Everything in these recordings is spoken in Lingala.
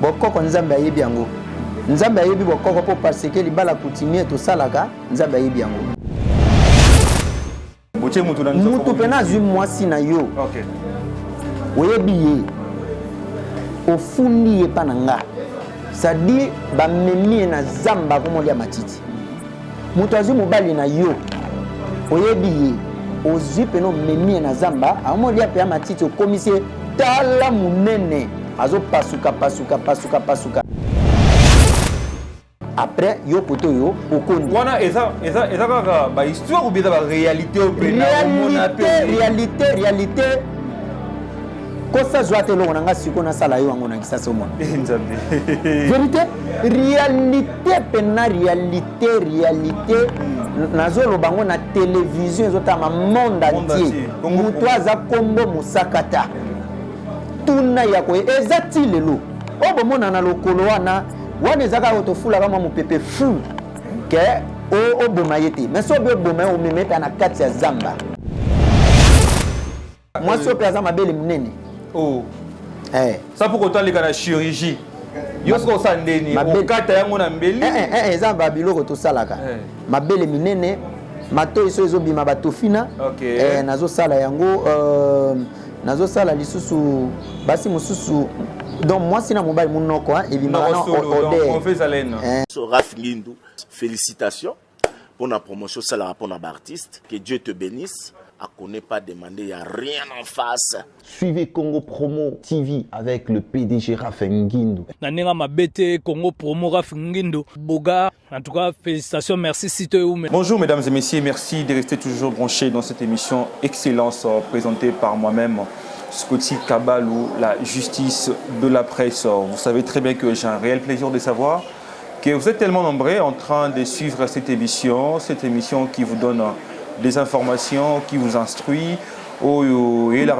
Bokoko, Nzambe ayebi yango. Nzambe ayebi bokoko mpo parce que libala coutumier tosalaka, Nzambe ayebi yango. Botie mutu na nzoko. Mutu pena azwi mwasi na yo. Oyebi ye. Ofundi ye pa na nga. C'est-à-dire bamemi ye na zamba akomolia matiti. Moto azwi mobali na yo. Oyebi ye. Ozwi pena omemi ye na zamba akomolia mpe ya matiti, okomisi ye tala monene, azopasuka pasuka pasuka pasuka. Après yo kote oyo okondi. Wana eza kaka ba histoire ou bien eza ba réalité oyo mpe na réalité réalité réalité. Kosa zwa te eloko na nga sikoyo nasala yo yango na Kisasa omona. Nzambe. Vérité, réalité pena, réalité, réalité. Nazoloba yango na télévision ezotama monde entier. Moto aza kombo mosakata tuna ya koye eza ti lelo oyo bomona na lokolo wana. Wana eza kaka tofulaka mwa mopepe fu ke oboma ye te, mais soki obi oboma ye, omema ye mpe na kati ya zamba. Mwasi oyo mpe aza mabele monene. Oh. Sa mpo kotaleka na chirurgie, yo soki osala ndeni okata yango na mbeli? Eza babiloko tosalaka. Mabele minene, matoi so ezobima batofina. Nazosala yango, nazosala lisusu basi mosusu. Donc mwasi na mobali, monoko ebimaka na odeur. Raf Ngindu, félicitations pour la promotion salaka pour na artiste. Que Dieu te bénisse. A connaît pas demander, il y a rien en face. Suivez Congo Promo TV avec le PDG Raf Ngindu. Na ndenge mabe te, Congo Promo, Raf Ngindu Boga, en tout cas félicitations, merci site oume. Bonjour mesdames et messieurs, merci de rester toujours branchés dans cette émission Excellence présentée par moi-même, Scotty Kabalou, la justice de la presse. Vous savez très bien que j'ai un réel plaisir de savoir que vous êtes tellement nombreux en train de suivre cette émission qui vous donne des informations, qui vous instruit. Oyo et la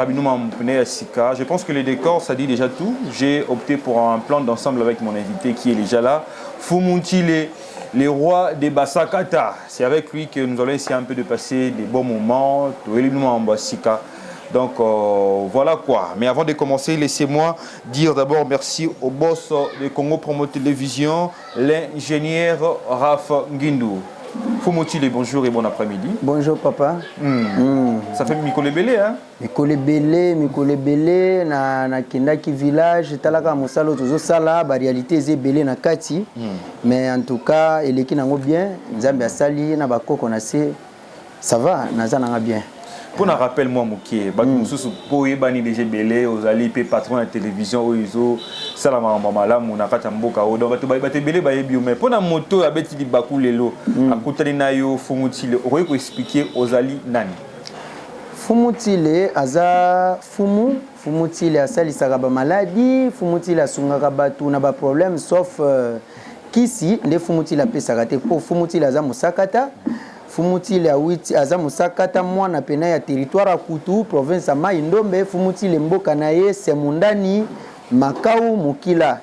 Sika. Je pense que les décors, ça dit déjà tout. J'ai opté pour un plan d'ensemble avec mon invité qui est déjà là, Fumuntile, le roi des Basakata. C'est avec lui que nous allons essayer un peu de passer des bons moments. Donc voilà quoi. Mais avant de commencer, laissez-moi dire d'abord merci au boss de Congo Promo Télévision, l'ingénieur Raf Ngindu. Fumutile, bonjour et bon après-midi. Bonjour papa. Ça fait mikolo ebele, hein? Mikolo ebele, mikolo ebele na nakendaki village, talaka mosala oyo tozosala, ba réalité eza ebele na kati. Mais en tout cas, eleki nango bien, Nzambe asali na bakoko na se. Ça va, naza nanga bien. Pour un rappel moi mokie, bato mosusu po oyebani déjà ebele, ozali mpe patron ya télévision oyo ezosala makambo malamu na kati ya mboka oyo. Donc bato ebele bayebi yo, mais mpona moto oyo abeti libaku lelo akutani na yo, Fumutile, okoki koexpliquer ozali nani? Fumutile aza fumu. Fumutile asalisaka bamaladi, Fumutile asungaka bato na baproblème, sauf kisi nde Fumutile apesaka te, mpo Fumutile aza mosakata. Fumutile awiti, aza mosakata, mwana pena ya territoire ya Kutu, province ya Mai Ndombe. Fumutile mboka na ye Semundani Makau Mokila.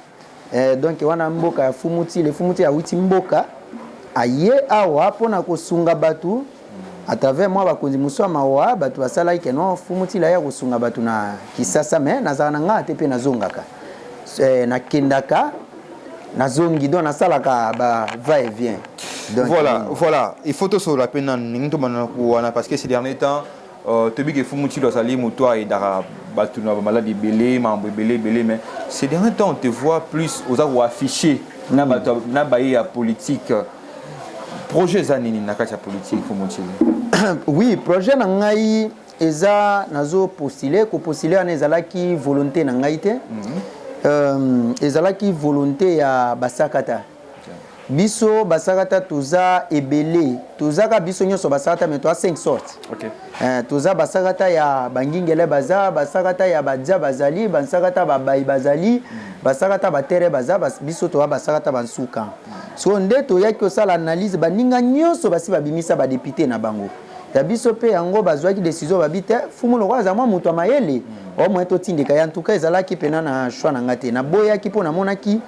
Donc wana mboka ya Fumutile. Fumutile awiti mboka, aye awa mpona kosunga bato à travers mwa bakonzi mosusu ya mawa. Bato basalaki ke non, Fumutile aya kosunga bato na Kisasa, mais nazala na ngaa te mpe nazongaka, nakendaka, nazongi, donc nasalaka ba va et vient. Donc, voilà, voilà, il faut tosolola mpe nanu ndenge tobanda wana, parce que ces derniers temps toyebi ke Fumutilo azali moto aidaka bato na bamaladi ebele, makambo ebele ebele. Mais ces derniers temps, on te voit plus oza koafficher na bato na baye ya politique. Projet eza nini na kati ya politique, Fumutilo? Oui, projet na ngai eza nazopostuler. Kopostuler wana ezalaki volonté na ngai te. Ezalaki volonté ya basakata. Biso basakata toza ebele, tozaka biso nyonso basakata, mais toza 5 sortes. Toza basakata ya bangingele, baza basakata ya badia, bazali basakata babai, bazali basakata batere, baza biso toza basakata bansuka. So nde toyaki kosala analyse, baninga nyonso basi babimisa badéputé na bango, ya biso mpe yango bazwaki décision, babi te, fumu lokola aza mwa moto ya mayele, au moins totindika ye. En tout cas ezalaki mpena na choix na nga te, naboyaki mpo namonaki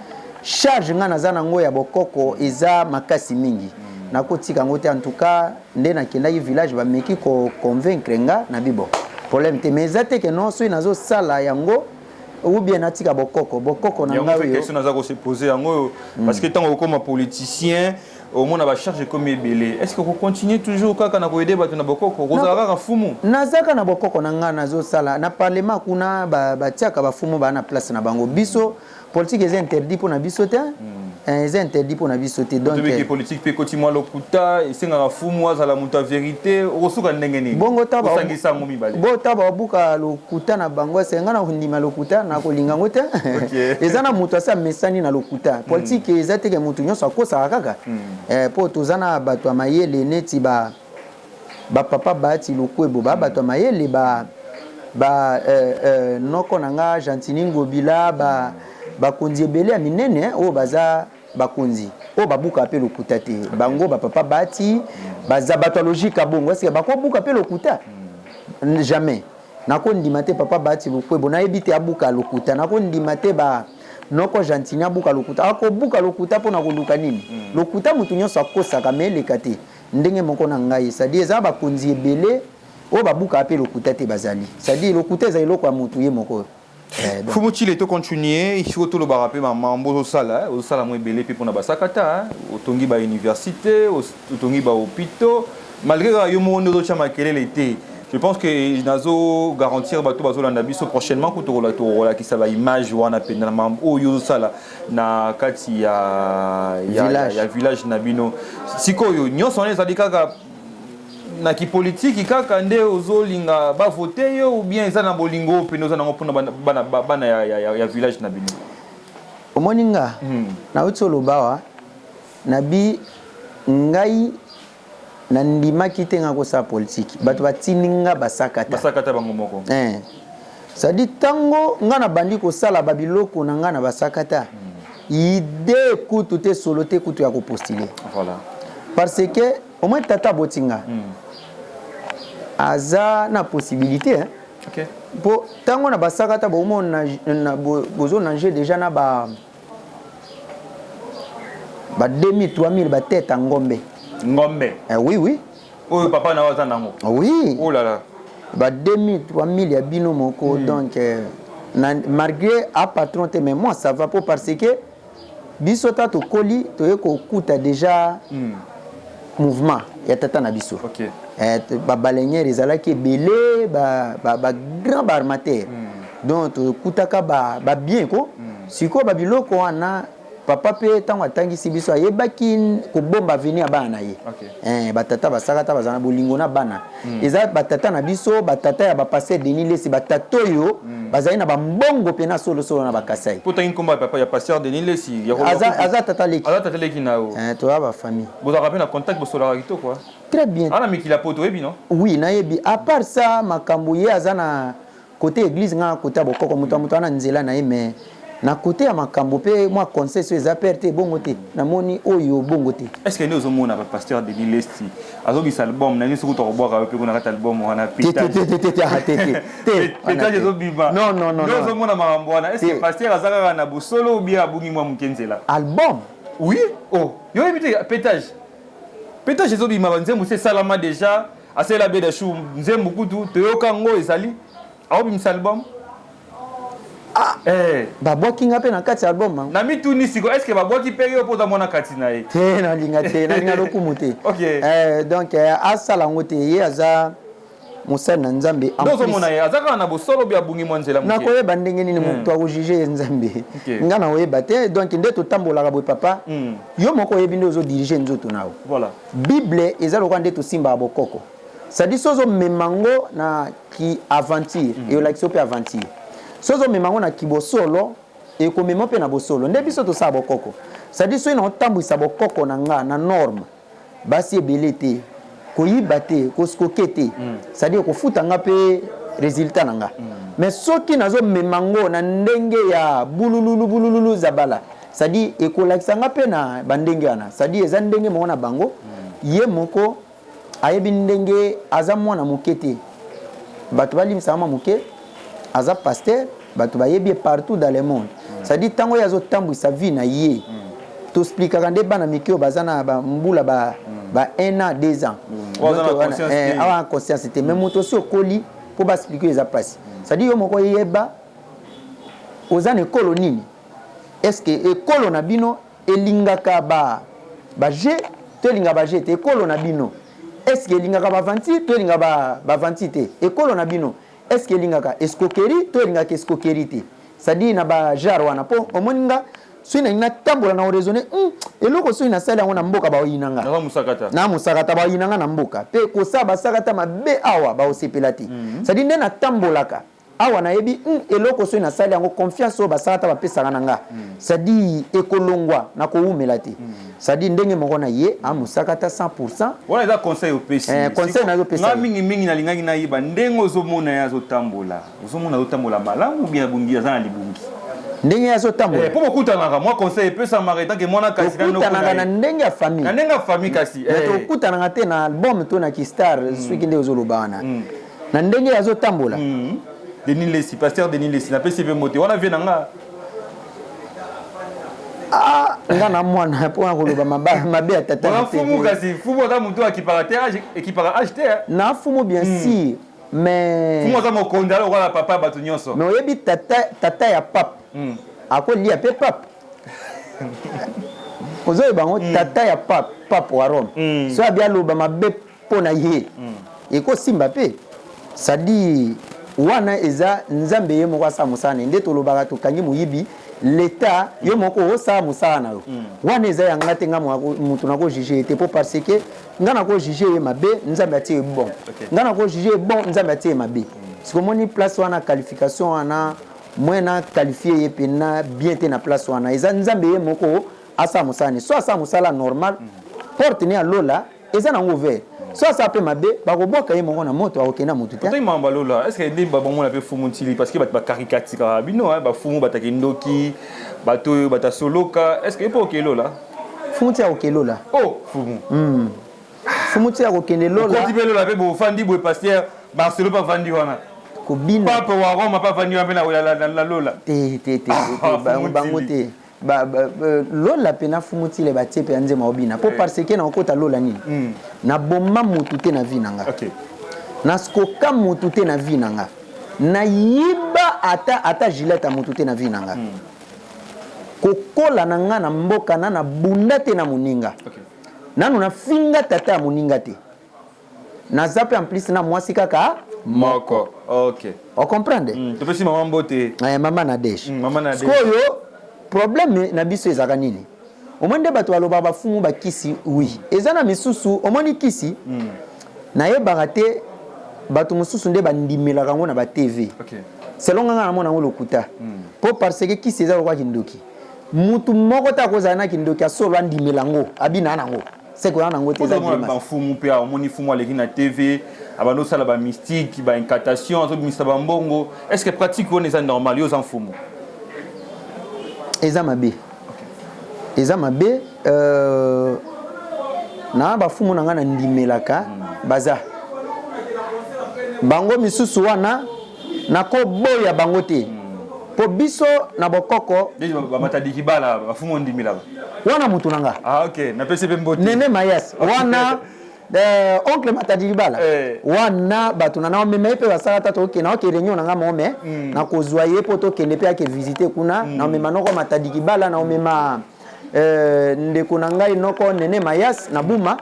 charge nga naza nango ya bokoko eza makasi mingi, nakotika yango te. En tout cas nde nakendaki village, bameki koconvaincre nga na bibo, problème te, mais eza te ke non, soki nazosala yango. Ou bien natika bokoko, bokoko na ngai oyo. Question naza ko se poser yango oyo parce que ntango okoma politicien, omona ba charge ekomi ebele. Est-ce que okocontinue toujours kaka na koyede bato na bokoko, okozala kaka fumu? Nazaka na bokoko na ngai, nazosala na parlement kuna, batiaka bafumu baa na place na bango. Biso politique eza interdit mpo na biso te. Eza interdit mpo na biso te. Donc tobiki politique mpe ekoti mwa lokuta, esengaka fumu azala moto ya vérité. Okosuka ndenge nini? Bongo osangisa yango mibale. Bo ta babuka lokuta na bango, ese ngai na kondima lokuta, na kolinga yango te. Eza na moto asi amesani na lokuta. Politique eza teke moto nyonso akosaka kaka, mpo toza na bato ya mayele neti ba bapapa Bahati Lukwebo, ba bato ya mayele, ba ba noko na nga Gentiny Ngobila, ba bakonzi ebele ya minene oyo baza bakonzi oyo babukaka mpe lokuta te. Bango bapapa Bahati baza bato ya logique ya bongo. Esike bakobuka mpe lokuta? Jamais. Nakondima te papa Bahati Lukwebo, nayebi te, abuka lokuta. Nakondima te ba noko Gentiny abuka lokuta. Akobuka lokuta mpona koluka nini? Lokuta motu nyonso akosaka, me eleka te ndenge moko na ngai. C'est-à-dire eza bakonzi ebele oyo babukaka mpe lokuta te bazali. C'est-à-dire lokuta eza eloko ya motu ye moko. Fumu Chile, tocontinue. Il faut tolobaka mpe mambo ozosala, ozosala mo ebele mpe mpona basakata. Otongi bauniversité, otongi bahôpitaux, malgré kaka yo moko nde ozotya makelele te. Je pense que nazo garantir bato bazolanda biso, prochainement ku tokolakisa baimage wana mpenza na mambo oyo ozosala na kati ya village na bino. Sikoyo nyonso wana ezali kaka na kipolitiki kaka nde ozolinga bavote yo, ou bien eza na bolingo oyo mpene oza nango mpona bana, bana ya village na bino? Omoni nga, nauti oloba awa, nabi ngai nandimaki te nga kosala politike. Bato batindi nga basakata. Basakata bango moko. Eh. C'est-à-dire ntango nga nabandi kosala babiloko na nga na basakata, idée kutu te, solo te kutu ya kopostuler. Parce que au moins tata aboti nga, aza na possibilité, hein? Po ntango na basakata bomona bozonange déjà na ba 2000, 3000 batete ya ngombe. Ngombe? Eh, oui. Oyo papa na yo aza nango? Oui. Oh là là. Ba 2000, 3000 ya bino moko. Donc na, malgré a patron te, mais moi ça va, po parce que biso ta tokoli, toye kokuta déjà mouvement ya tata na biso. Eh, babaleinière ezalaki ebele, bagrand baarmateur. Donc tokutaka babien ko. Sikoyo babiloko wana, papa mpe ntango atangisi biso, ayebaki kobomba avenir ya bana na ye. Eh, batata basaka ta bazala na bolingo na bana. Eza batata na biso, batata ya bapasteur Denis Lesi, batata oyo bazali na bambongo mpena solosolo na Bakasai. Po tangi nkombo ya papa ya pasteur Denis Lesi. Aza tata leki. Aza tata leki na yo? Eh, toza bafamille. Bozalaka mpe na contact, bosolaka kitoko? Très bien. Ana mikili ya poto, oyebi no? Oui, nayebi. À part ça, makambo ye aza na côté église, nga côté ya bokoko. Moto ya moto ana nzela na ye, mais na côté ya makambo mpe mwa conseil so eza pere te, bongo te, namoni oyo bongo te. Est ce que nde ozomona pasteur Denis Lesi azobisa album na ye, soki tokobwaka yo mpe kuna kati album wana? Pétage ezobima. Non, non, non. Nde ozomona makambo wana, est ce que pasteur aza kaka na bosolo ou bien abungi mwa moke nzela? Album? Oui. Oh, yo oyebi te pétage? Pétage ezobima, banzembo se esalama déjà, asala beda shu nzembo kutu toyoka yango, ezali aobimisa album. Ah, eh. Babwaki nga mpe na kati ya album. Na mituni siko, est ce que babwaki mpe yo mpo oza mwana kati na ye? Te, nalinga te, nalinga lokumu te. Eh, donc asala yango te, ye aza mosali na Nzambe. Ozomona ye aza kaka na bosolo bi abungi mwa nzela? Nakoyeba ndenge nini? Moto akojuge ye Nzambe, nga nakoyeba te. Donc nde totambolaka boye, papa. Yo moko oyebi nde ozodirige nzoto na yo. Bible eza lokola nde tosimbaka bokoko, c'est-à-dire so ozomema yango na ki aventure, eyolakisa yo mpe aventure. So ozomema yango na kibosolo, ekomema mpe na bosolo. Nde biso tosala bokoko, c'est-à-dire soki naotambwisa bokoko na nga na norme, basi ebele te, koyiba te, koskoke te, c'est-à-dire kofuta nga mpe résultat na nga. Mais soki nazomema ngo na ndenge ya bulululu bulululu zabala, c'est-à-dire ekolakisa nga mpe na bandenge wana. C'est-à-dire eza ndenge moko na bango. Ye moko ayebi ndenge aza mwana moke te, bato balimbisaka mwa moke. Aza pasteur, bato bayebi ye partout dans le monde. C'est-à-dire ntango oyo azotambwisa vie na ye, toexplikaka nde bana mike oyo baza na bambula ba 1 an, 2 ans, awa na conscience te. Mais moto osi okoli, mpo baexplike eza mpasi. C'est-à-dire yo moko yeba. Oza na ekolo nini? Est ce que ekolo na bino elingaka ba ba jeux to elingaka ba jeux te? Ekolo na bino est ce que elingaka ba aventure to elingaka ba ba aventure te? Ekolo na bino est ce que elingaka escroquerie to elingaka escroquerie te? C'est à dire na ba genre wana po omoni nga soki nalingi natambola na oraisonne eloko soki nasali yango na mboka baoyina nga Naza mosakata. na mosakata baoyina nga na mboka pe kosala basakata mabe awa baosepela te. C'est à dire nde natambolaka Awa nayebi hum eloko soki nasali yango confiance oyo basala ata bapesaka na nga c'est à dire ekolongwa nakowumela te c'est à dire ndenge moko na ye a mosaka ata 100 pour 100. Wana eza conseil opesi Eh, ye. conseil Siko, nazopesa nga ye. mingi mingi nalingaki nayeba ndenge ozomona ye azotambola, ozomona azotambola malamu ou bien abungi aza na libungi? Ndenge ye azotambola. Eh, po bokutanaka, mwa conseil epesamaka etant que mwana kasi na noko na Tokutanaka ye. na ndenge ya famille. Na ndenge ya famille kasi. Mais Eh. tokutanaka te na album to na ki star soki nde ozoloba wana. Na ndenge azo tambola. Denis Lessi, pasteur Denis Lessi, na pesi pe mbote. Wana vie na nga. Ah, nga na mwana po na koloba mabe ya tata. Wana fumu kasi, fumu aza mutu akipaka te age, ekipaka age te. Na fumu bien sûr, mais Fumu aza mokonzi ala lokola papa ya bato nyonso. Mais oyebi tata, tata ya pape. Akolia pe pape. Ozoyeba yango tata ya pape, pape wa Rome. So abi aloba mabe mpo na ye eko simba pe c'est-à-dire wana eza nzambe ye moko asala mosala na ye nde tolobaka tokangi moyibi l'etat yo moko osala mosala na yo wana eza ya nga te nga mutu nako juge ye te mpo parce que nga nako juge ye mabe nzambe atie ye bon nga nako juge ye bon nzambe atie ye mabe siko omoni place wana qualification wana moyen na qualifie ye pena bien te na place wana eza nzambe ye moko asala mosala ne so asala mosala normal porte ne ya lola Eza nango ouvert. Soki asala pe mabe bakobwaka ye moko na moto akokende na mutu te. Otangi makambo ya lola, est ce que nde ba bomona pe fumu ntili parce que bato ba caricaturaka bino hein, ba fumu bato ya kindoki, bato oyo bato ya soloka, est ce que ye pe oke lola? Fumu ti akoke lola. Oh fumu. Fumu ti akokende lola. Okoti pe lola pe bofandi boye pasteur Marcelo pe avandi wana. Kobina. Pape wa Roma pe avandi wana pe na lola. Te te te te bango te. Ba, ba, ba, lola pe na fumu tile ba tie pe ya nzema obina po parce que na okota lola nini na boma mutu te na vie na nga na skoka mutu te na vie na nga na yiba ata ata gilette ya mutu te na vie na nga kokola na nga na mboka na na bunda te na moninga nanu na finga tata ya moninga te Naza pe en plus na mwasi kaka moko. Ok. O comprendre? Topesi mama mbote. Eh, mama Nadège. Mama Nadège. Sikoyo problème na biso ezalaka nini? Omoni nde bato balobaka bafumu bakisi oui. Eza na misusu omoni kisi nayebaka te bato mosusu nde bandimelaka yango na ba TV. Okay. Selon nga nga namona yango lokuta. Po parce que kisi eza lokola kindoki. Mutu moko te akozala na kindoki ya solo andimela yango, abina na yango. Seko ya nango te eza grimace. Ba fumu pe omoni fumu aleki na TV abando sala ba mystique ba incantation azobimisa ba mbongo est-ce que pratique wana eza normal yo oza mfumu? Eza mabe. Eza mabe euh, na ba fumu na nga na ndimelaka baza bango misusu wana nakoboya bango te po biso na bokoko ba matadi kibala ba fumu ondimela wana mutu na nga ah ok napesi pe mbote nene mayas wana eh, oncle matadi libala eh. wana bato na naomema ye mpe basala ta tokende oke réunion na nga mome nakozwa ye mpo tokende mpe ake visite kuna naomema noko matadi kibala naomema eh, ndeko na ngai noko nene mayas na buma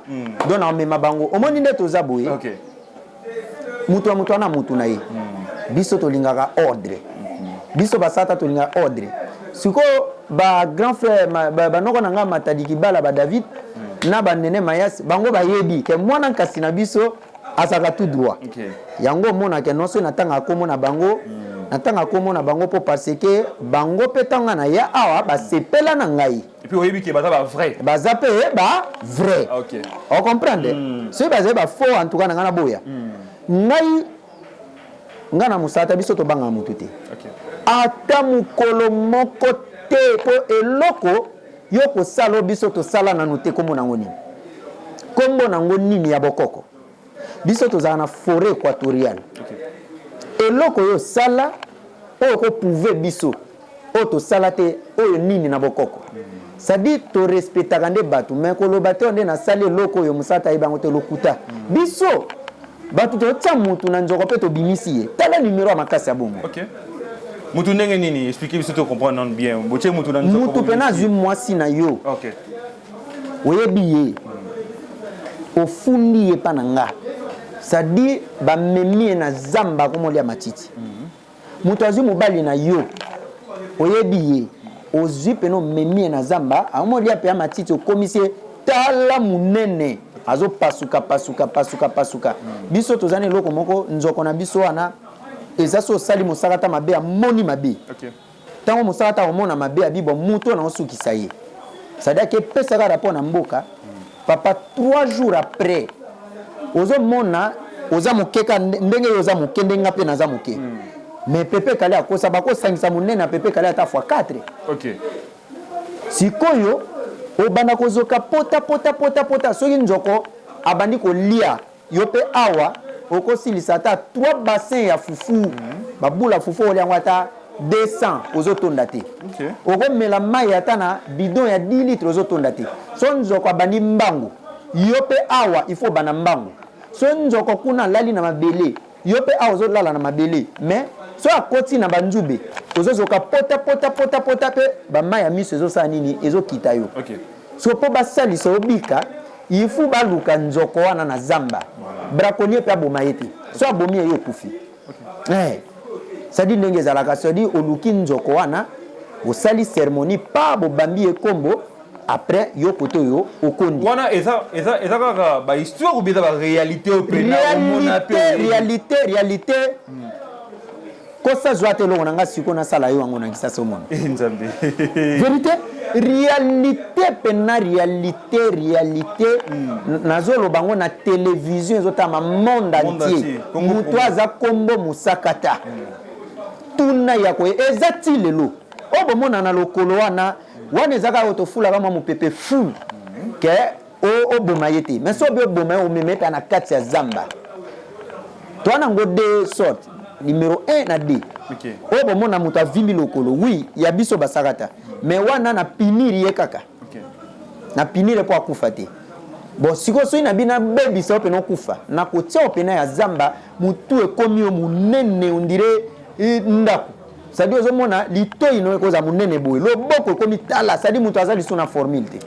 donc naomema bango omoni nde toza boye okay. Mutu ya mutu ana mutu na ye biso tolingaka ordre biso basata tolingaka ordre sikoyo ba grand frère banoko na nga matadi kibala ba david na ba nene mayas bango bayebi ke mwana nkasi na biso azalaka tout droit okay. Yango omonaka non soki natangaka kombo na bango natangaka kombo na bango mpo parce que bango mpe ntango nga naya awa basepela na ngai. Et puis oyebi ke baza ba vrai. Baza pe ba vrai. OK. O comprendre? Soki bazali ba faux en tout cas na nga na boya. Ngai nga na musata biso tobangaka mutu te. OK. Ata mukolo moko te po eloko yo kosala biso tosala nanu te kombo nango nini? Kombo nango nini ya bokoko? Biso tozala na foret equatoriale. Okay. Eloko oyo sala oyo ko prouver biso oyo tosala te oyo nini na bokoko. C'est-à-dire to respectaka nde bato mais koloba te nde nasali eloko oyo mosala tayebi yango te lokuta. Biso bato totia mutu na nzoko mpe tobimisi ye. Tala numero ya makasi ya bongo. Okay. Mutu ndenge nini? Expliquez biso to comprendre nanu bien. Botie mutu na nzoko. Mutu pena azwi mwasi na yo. Okay. Oyebi ye. Ofundi ye pa na nga. C'est-à-dire bamemi ye na zamba akomolia matiti. Moto azwi mobali na yo. Oyebi ye. Ozwi pena omemi ye na zamba akomolia mpe ya matiti okomisi ye tala munene azopasuka pasuka pasuka pasuka. Biso toza na eloko moko nzoko na biso wana eza so osali mosaka ta mabe amoni mabe. Ntango mosaka ta omona mabe abi bon moto wana osukisa ye. C'est-à-dire que epesaka rapport na mboka papa 3 jours après ozomona oza moke ka ndenge yo oza moke ndenge nga mpe naza moke. Mais Pepe Kale akosa bakosangisa monene ya Pepe Kale ata fois 4. Sikoyo obanda kozoka pota pota pota pota soki nzoko abandi kolia yo pe awa okosilisa ata 3 bassin ya fufu babula fufu olia yango ata 200 ozotonda te. Okomela mai ata na bidon ya 10 litres ozotonda te. So nzoko abandi mbangu yo pe awa il faut obanda mbangu. So nzoko kuna alali na mabele yo pe awa ozolala na mabele mais so akoti na banzube ozozoka pota pota pota pota pe ba mai ya miso ezosala nini ezokita yo. So po basalisa obika il faut baluka nzoko wana na zamba. Braconnier pe aboma ye te. So abomi ye yo okufi. C'est-à-dire ndenge ezalaka, c'est-à-dire oluki nzoko wana osali cérémonie pa bobambi ye kombo après yo kote oyo okondi. Wana eza eza eza kaka ba histoire ou bien ba réalité oyo pena omona pe réalité réalité. Kosa zwa te eloko na nga siko nasala yo yango na kisasa omona. Eh Nzambe. Vérité réalité pena réalité réalité nazoloba yango na télévision ezotama monde entier. Moto aza kombo mosakata. Tuna ya koye eza ti lelo. Oyo bomona na lokolo wana wana eza kaka tofulaka mwa mopepe fou ke oboma ye te. Mais soki oboma ye omema ye mpe na kati ya zamba. Toa nango deux sortes, numéro 1 na 2. Oyo bomona moto avimbi lokolo, oui, ya biso basakata. Mais wana na punir ye kaka. Na punir ye po akufa te. Bon, sikoyo soki na bino abebisa yo pena okufa, na kotia yo pena ya zamba, mutu ekomi yo munene on dirait ndako. C'est-à-dire ozomona litoyi no ekozala munene boye, loboko ekomi tala, c'est-à-dire moto aza lisusu na formule te.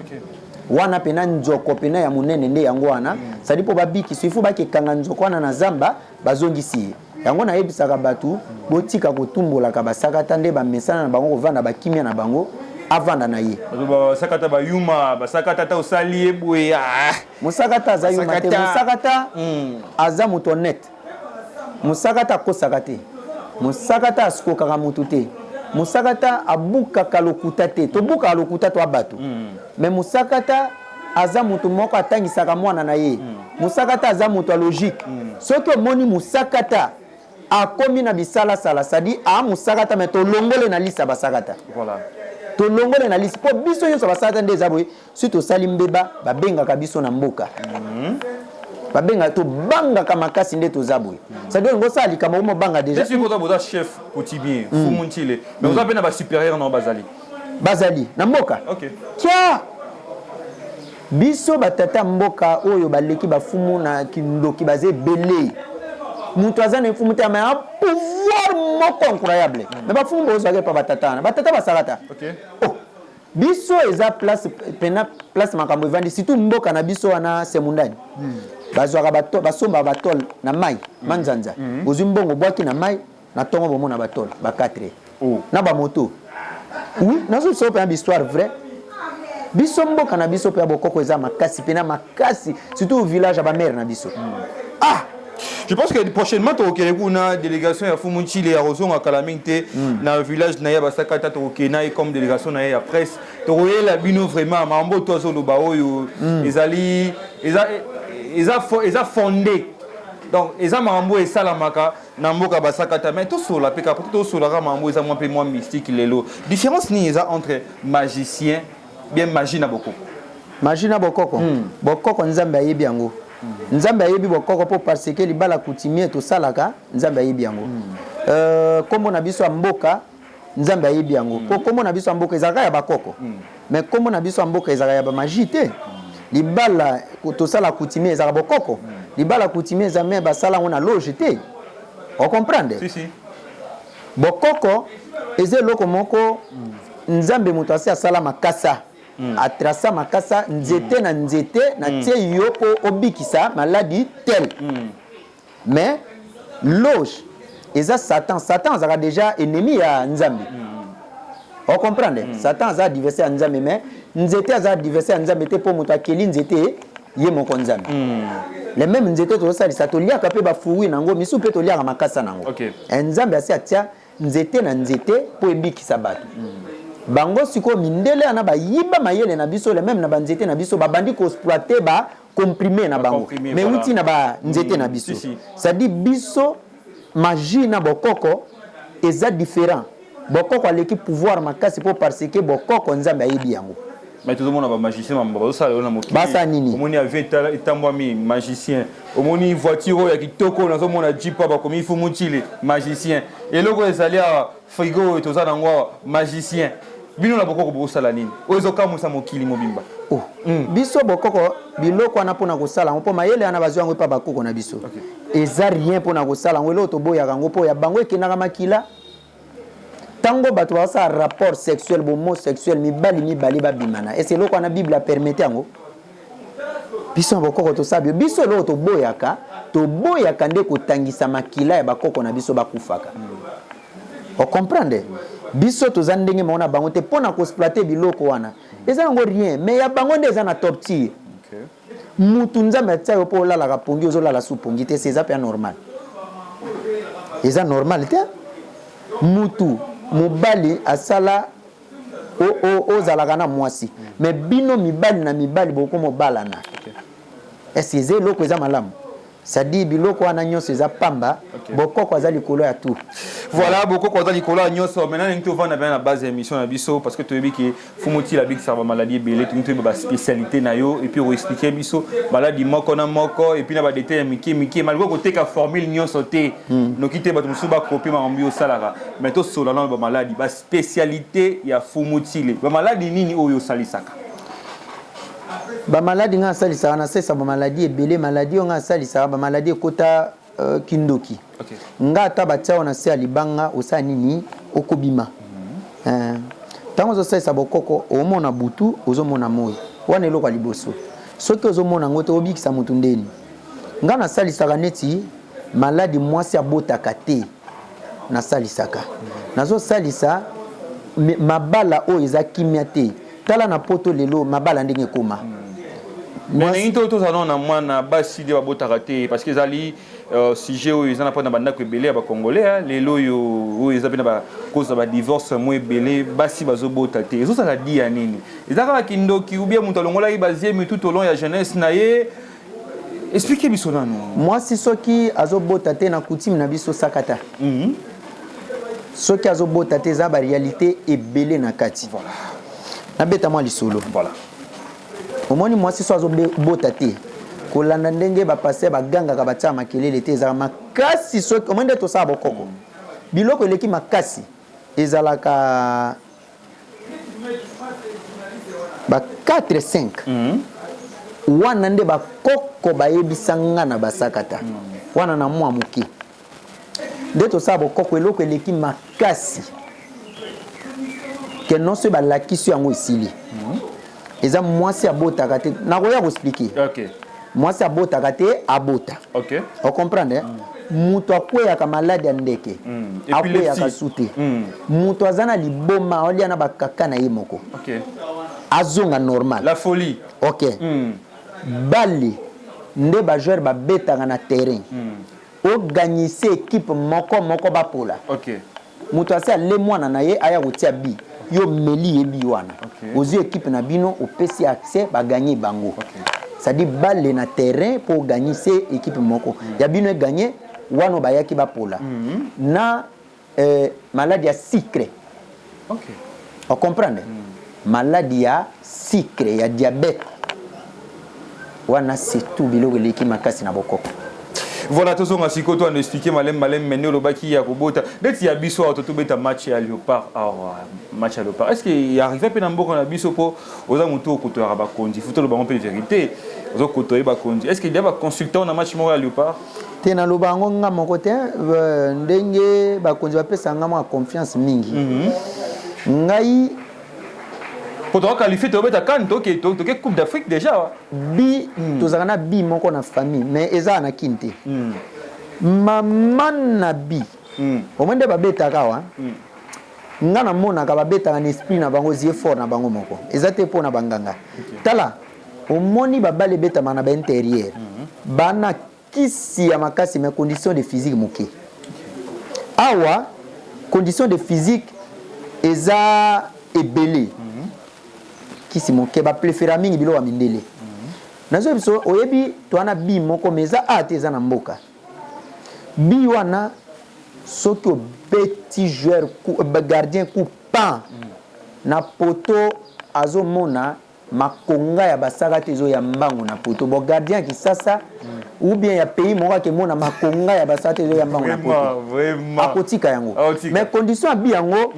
Wana pena nzoko pena ya munene nde yango wana, c'est-à-dire po babikisa il faut bakekanga nzoko wana na zamba bazongisi ye. Yango nayebisaka bato botika kotumbolaka basakata nde bamesana na bango kovanda bakimia na bango avanda na ye. Basakata bayuma, basakata ata osali ye boye. Mosakata aza yuma te, mosakata aza moto honnête. Mosakata akosaka te. Mosakata askokaka mutu te. Mosakata abukaka lokuta te. Tobukaka lokuta to bato. Mais mosakata aza mutu moko atangisaka mwana na ye. Mosakata aza mutu ya logique. Soki omoni mosakata akomi na bisalasala, c'est-à-dire a mosakata mais tolongole na liste ya basakata. Tolongole na liste po biso nyonso basakata nde eza boye. Si tosali mbeba babengaka biso na mboka. Babenga tobangaka makasi nde toza boye. C'est-à-dire ngo sala likambo omo banga déjà. Je suis content boza chef coutumier, Fumu Ntile. Mais oza pe na ba supérieur na bazali. Bazali na mboka. Kia biso batata mboka oyo baleki bafumu na kindoki baza ebele. Mutu aza na mfumu te mais un pouvoir moko incroyable. Mais bafumu bozwaka epa batata wana. Batata basalata. Oh. Biso eza place pena place makambo evandi surtout mboka na biso wana semundani. Bazwaka bato basombaka batole na mai manzanza. Ozwi mbongo obwaki na mai na tongo bomona batole ba 4 na ba moto. Oui, nazo biso pena histoire vraie. Biso mboka na biso pe bokoko eza makasi pena makasi surtout au village ya ba mère na biso. Ah Je pense que prochainement tokokende kuna délégation ya Fumu Ntshile ya kozonga kala mingi te na village na ye basakata tokokende na ye comme délégation na ye ya presse tokoyela bino vraiment mambo to azoloba oyo ezali eza eza eza fondé donc eza makambo esalamaka na mboka basakata mais tosola mpe kaka tosolaka makambo eza mwa mpe mwa mystique lelo différence nini eza entre magicien bien magie na bokoko? Magie na bokoko? Bokoko Nzambe ayebi yango. Nzambe ayebi bokoko po parce que libala coutumier tosalaka Nzambe ayebi yango. Kombo na biso ya mboka Nzambe ayebi yango. Po kombo na biso ya mboka ezalaka ya bakoko. Mais kombo na biso ya mboka ezalaka ya ba magie te. Libala tosala coutumier ezalaka bokoko. Libala coutumier eza mais basala yango na loge te. O comprendre? Si, si. Bokoko. Eza eloko moko Nzambe moto asi asala makasa. Atrasa makasa nzete na nzete na tie yo po obikisa maladi tel. Mais loge eza Satan, Satan azalaka dejà ennemi ya Nzambe. O comprendre? Satan aza adversaire ya Nzambe mais nzete aza adversaire ya Nzambe te po moto akeli nzete ye moko Nzambe. Le meme nzete tozosalisa toliaka pe ba fruits nango, misusu pe toliaka makasa nango. Eh, Nzambe asi atia nzete na nzete po ebikisa bato. Bango sikoyo mindele wana bayiba mayele na biso le meme na ba nzete na biso babandi ko exploiter ba comprime na bango mais euti na ba nzete na biso. C'est à dire biso magie na bokoko eza different. Bokoko aleki pouvoir makasi po parce que bokoko Nzambe ayebi yango. Mais tozomona ba magicien mambo bazosala lelo na mokili. Basala nini? Omoni avion etambwami magicien. Omoni voiture oyo ya kitoko nazomona jeep awa bakomi Mfumu Tshile magicien. Eloko oyo ezali awa frigo oyo toza nango awa magicien. Bino na bokoko bokosala nini? Oyo ezokamwisa mokili mobimba. Oh. Biso bokoko biloko wana pona kosala yango po mayele wana bazwa yango epa bakoko na biso. Eza rien pona kosala yango eloko toboyaka yango po ya bango ekendaka makila. Tango bato bazosala rapport sexuel homosexuel mibali mibale babimana est-ce eloko wana Bible a permette yango? Biso na bokoko tosala bio biso eloko toboyaka toboyaka nde kotangisa makila ya bakoko na biso bakufaka. O comprendre? Biso toza ndenge moko na bango te mpo na koexploiter biloko wana eza yango rien mais ya bango nde eza na torture. Mutu Nzambe atia yo po olalaka pongi ozo lala su pongi te eza pe normal? Eza normal te. Mutu mobali asala ozalaka na mwasi mais bino mibali na mibali bokoma obalana est-ce eza eloko eza malamu? C'est à dire biloko wana nyonso eza pamba. Bokoko aza likolo ya tout. Voilà, bokoko aza likolo ya nyonso. Maintenant ndenge tovanda bien na base ya émission na biso parce que toyebi ke Mfumu Tshila abikisaka ba maladie ebele, tolingi toyeba ba spécialité na yo et puis oexpliquer biso maladie moko na moko et puis na ba détails ya mike mike malgré koteka formule nyonso te. Noki te bato mosusu bakopi makambo yo osalaka, mais tosola nano ba maladie, ba spécialité ya Mfumu Tshile. Ba maladie nini oyo osalisaka? Ba maladi nga nasalisaka, nasalisa ba maladi ebele, maladi oyo nga nasalisaka ba maladi ekota kindoki. Nga ata batia yo na se ya libanga osala nini okobima. Tango ozosalisa bokoko omona butu ozomona moyi, wana eloko ya liboso. Soki ozomona yango te obikisa mutu ndeni. Nga nasalisaka neti maladi mwasi abotaka te nasalisaka. Nazosalisa mabala oyo eza kimia te. Tala na poto lelo mabala ndenge ekoma. Mais ndenge to tozala na mwana basi nde babotaka te parce que ezali sujet oyo eza na mpo na bandako ebele ya bacongolais lelo oyo oyo eza mpe na bakoza ba divorce mo ebele basi bazobota te ezozala di ya nini eza kaka kindoki ou bien moto alongolaki bazemi tout au long ya jeunesse na ye explique biso nanu. Mwasi soki azobota te na coutume na biso sakata. Soki azobota te eza ba réalité ebele na kati. Voilà. Nabeta mwa lisolo. Voilà. Omoni mwasi so azobota te kolanda ndenge ba pasteur bagangaka batiaka makelele te ezalaka makasi soki omoni nde tosala bokoko biloko eleki makasi ezalaka ba 4 5 wana nde bakoko bayebisa nga na basakata wana na mwa moke nde tosala bokoko eloko eleki makasi ke non soki balakisi yango esili eza mwasi abotaka te nakoya koexpliquer. Mwasi abotaka te abota. Ocomprendre? Moto akweyaka maladi ya ndeke akweyaka su te. Moto aza na liboma aolia na bakaka na ye moko azonga normal. La folie. Ok. Bale nde ba joueur babetaka na terrain. Ogagnise équipe moko moko bapola. Moto asi ale mwana na ye aya kotia bi yo meli ye bi wana. Ozwi équipe na bino opesi accès baganye bango. C'est-à-dire balle na terrain pour gagner c'est équipe moko. Ya bino gagner wana bayaki bapola. Na maladie ya sucre. On comprend? Maladie ya sucre ya diabète. Wana c'est tout biloko eleki makasi na bokoko. Voilà, tozonga sikoyo to ano expliquer malem malem mais nde olobaki ya kobota neti ya biso awa totobeta match ya Léopard awa, match ya Léopard, est ce que ya arrive mpe na mboka na biso? Mpo oza motu okotoyaka bakonzi, faut toloba ngo mpe vérité, ozokotoye bakonzi. Est ce que dia baconsultant na match moko ya Léopard? Te, naloba yango nga moko te. Ndenge bakonzi bapesa nga mwa confiance mingi, ngai Po toka qualifié, tobeta CAN, toke Coupe d'Afrique déjà. Bi tozalaka na bi moko na famille, mais eza na kini te. Mama na bi omoi nde babetaka awa. Nga namonaka babetaka na esprit na bango, zie fort na bango moko, eza te mpo na banganga. Tala, omoni babale ebetama na baintérieur, bana kisi ya makasi, mais condition de physique moke. Awa condition de physique eza ebele, kisi moke, bapréféra mingi biloko ya mindele. Nazoyebi biso, oyebi, towana bi moko, mais eza a te, eza na mboka. Bi wana, soki obeti joueur gardien coup pan na poto, azomona makonga ya basaka te, ezoya mbangu na poto. Bon, gardien ya Kisasa ou bien ya pays moko akemona makonga ya basaka te, ezoya mbangu na poto, akotika yango. Mais condition ya bi yango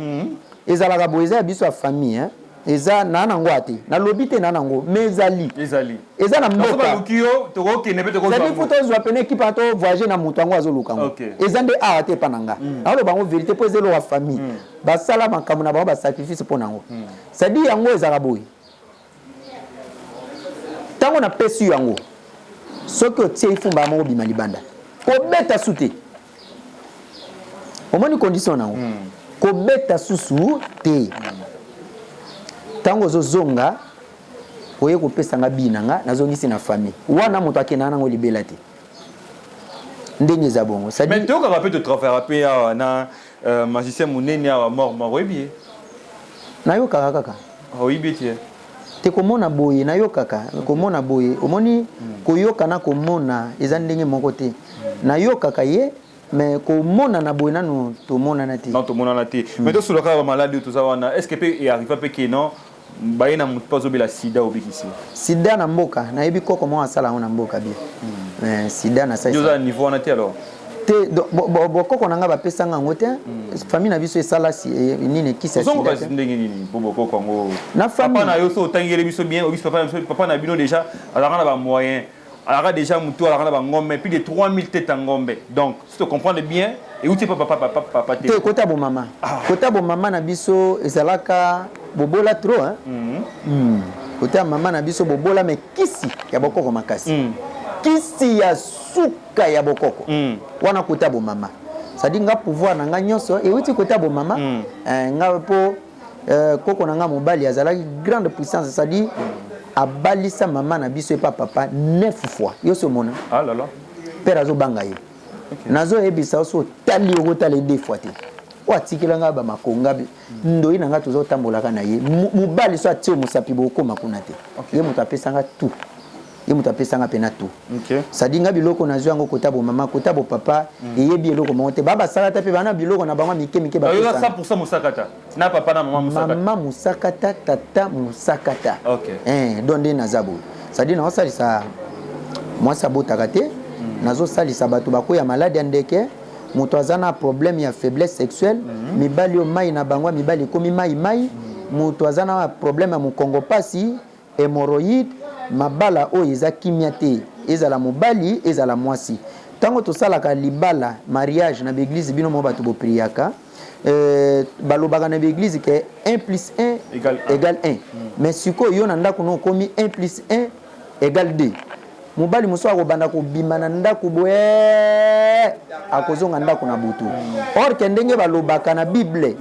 ezalaka boye, eza ya biso ya famille, hein? Eza na nango ate, nalobi te na nango, mais ezali. Ezali. Eza na mboka. Ezali faut tozwa pene équipe, to voyage na moto yango azoluka yango. Eza nde awa te epa na nga. Naoloba yango vérité mpo eza eloko ya famille. Basala makambo na bango, basacrifice mpo nango. C'est-à-dire yango ezalaka boye: ntango napesi yo yango, soki otie ifumba moko, bima libanda, kobeta su te. Omoni condition nango? Kobeta susu te. Ntango ozozonga, oye kopesa nga bi na nga, nazongisi na famille wana. Moto akendaka nango libela te, ndenge eza bongo. Mais toyokaka mpe, totravaillaka mpe awa na magicien monene awa, mort mort, oyebi ye? Nayokaka kaka. Oyebi ete? Te, komona boye nayokaka, komona boye omoni, koyoka na komona eza ndenge moko te. Nayokaka ye, mais komona na boye nanu tomonana te. Non, tomonana te. Mais tosolaka bamaladi oyo toza wana, est ce que mpe earriva mpe ke non, baye na motu mpe azobela sida, obikisi? Sida na mboka, nayebi koko moko asala yango na mboka bien. Sida na oza niveau wana te alors? Te, bokoko na nga bapesanga yango te. Famille na biso esala nini, kisi ya sida te. Ndenge nini po bokoko yango? Na famille papa na yo, so otangeli biso bien, obisi papa na biso, papa na bino déjà azalaka na bamoyen, azalaka déjà motu, azalaka na bangombe, plus de 3000 tête ya ngombe. Donc si tu comprends bien, euti pa papa, papa, papa te? Te, kota bomama, kota bomama na biso ezalaka bobola trop, hein? Kota ya mama na biso bobola, mais kisi ya bokoko makasi, kisi ya suka ya bokoko wana, kota bomama. C'est-à-dire nga pouvoir na nga nyonso euti kota bomama. Nga mpo koko na nga mobali azalaki grande puissance, c'est-à-dire abalisa mama na biso epa papa neuf fois. Yo so omona? Ah là là. Père azobanga ye. Nazoyebisa yo, so otali, okotala ye deux fois te. Oyo atikela nga bamakonga, ndoi na nga, tozotambolaka na ye. Mobali so atie mosapi, bokóma kuna te. Ye moto apesanga tout, ye moto apesanga mpena tout. C'est-à-dire nga biloko nazwi yango kota bomama, kota bopapa eyebi eloko moko te. Ba basala ta mpe bana biloko na bango ya mike mike. Bayoza 100% mosakata na papa na mama mosakata? Mama mosakata, tata mosakata. Donc nde naza boye, c'est-à-dire naosalisa mwasi abotaka te, nazosalisa bato bakoya maladi ya ndeke, moto aza na problème ya faiblesse sexuelle, mibali oyo mai na bango ya mibali ekomi mai mai, moto aza na problème ya mokongo pasi, hémorroïde, mabala oyo eza kimia te, ezala mobali, ezala mwasi. Ntango tosalaka libala, mariage na baeglise, bino mo bato bopriaka, balobaka na baeglise ke 1 plus 1 égale 1. Égale 1. Mais sikoyo yo na ndako no okomi 1 plus 1 égale 2. Mobali mosusu akobanda kobima na ndako boye, akozonga ndako na butu. Or ke ndenge balobaka na Bible